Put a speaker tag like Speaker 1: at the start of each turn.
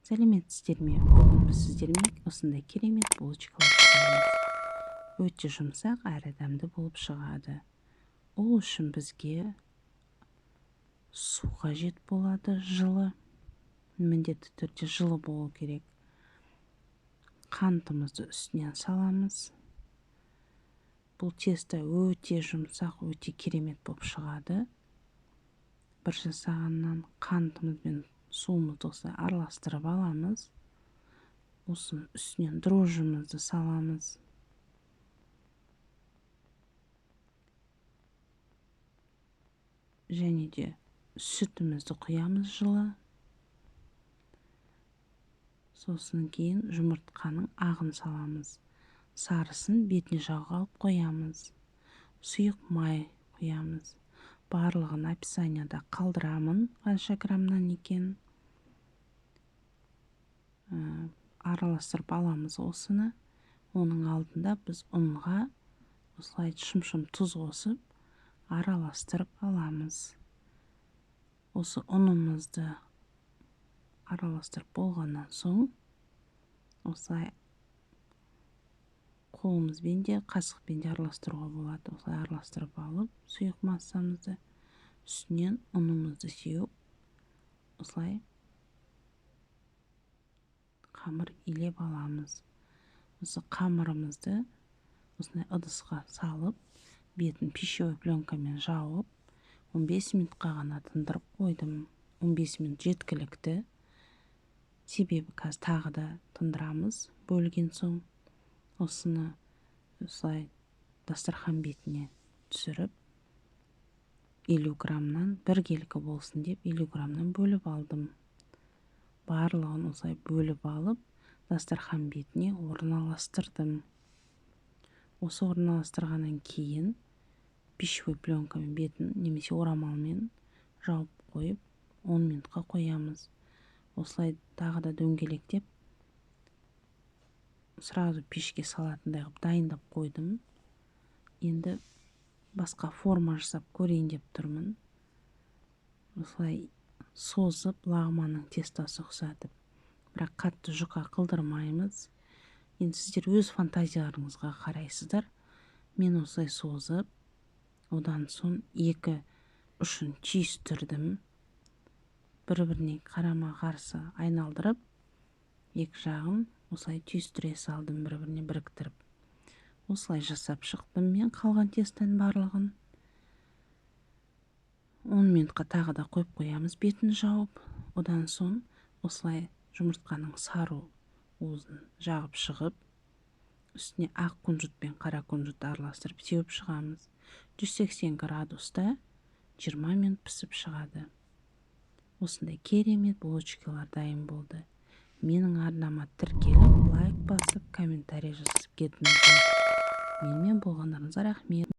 Speaker 1: Сәлеметсіздер ме? Бүгін біз сіздермен осындай керемет булочкалар жасаймыз. Өте жұмсақ әрі дәмді болып шығады. Ол үшін бізге су қажет болады, жылы. Міндетті түрде жылы болу керек. Қантымызды үстінен саламыз. Бұл тесто өте жұмсақ, өте керемет болып шығады. Бір жасағаннан қантымыз бен суымызды осылай араластырып аламыз. Осының үстінен дрожжымызды саламыз. Және де сүтімізді құямыз жылы. Сосын кейін жұмыртқаның ағын саламыз. Сарысын бетіне жағуға алып қоямыз. Сұйық май құямыз. Барлығын описанияда қалдырамын, қанша граммнан екен. Араластырып аламыз осыны. Оның алдында біз ұнға осылай шым-шым тұз қосып араластырып аламыз. Осы ұнымызды араластырып болғаннан соң осылай қолымызбен де, қасықпен де араластыруға болады. Осылай араластырып алып, сұйық массамызды үстінен ұнымызды сеуіп, осылай қамыр илеп аламыз. Осы қамырымызды осындай ыдысқа салып, бетін пищевой пленкамен жауып, 15 минутқа ғана тындырып қойдым. 15 минут жеткілікті. Себебі қазір тағы да тындырамыз бөлген соң. Осыны осылай дастархан бетіне түсіріп, 50 граммнан біркелкі болсын деп 50 граммнан бөліп алдым. Барлығын осылай бөліп алып, дастархан бетіне орналастырдым. Осы орналастырғаннан кейін пищевой пленкамен бетін немесе орамалмен жауып қойып, 10 минутқа қоямыз. Осылай тағы да дөңгелектеп, сразу пешке салатындай қылып дайындап қойдым. Енді басқа форма жасап көрейін деп тұрмын. Осылай созып, лағманның тестосы ұқсатып, бірақ қатты жұқа қылдырмаймыз. Енді сіздер өз фантазияларыңызға қарайсыздар. Мен осылай созып, одан соң екі ұшын түйістірдім. Бір-біріне қарама-қарсы айналдырып, екі жағын осылай түйістіре салдым, бір-біріне біріктіріп. Осылай жасап шықтым мен қалған тестоның барлығын. 10 минутқа тағы да қойып қоямыз бетін жауып. Одан соң осылай жұмыртқаның сары уызын жағып шығып, үстіне ақ күнжіт пен қара күнжітті араластырып сеуіп шығамыз. 180 градуста 20 минут пісіп шығады. Осындай керемет булочкалар дайын болды. Менің арнама тіркеліп, лайк басып, комментарий жазып кетіңіздер. Менімен болғандарыңызға рахмет.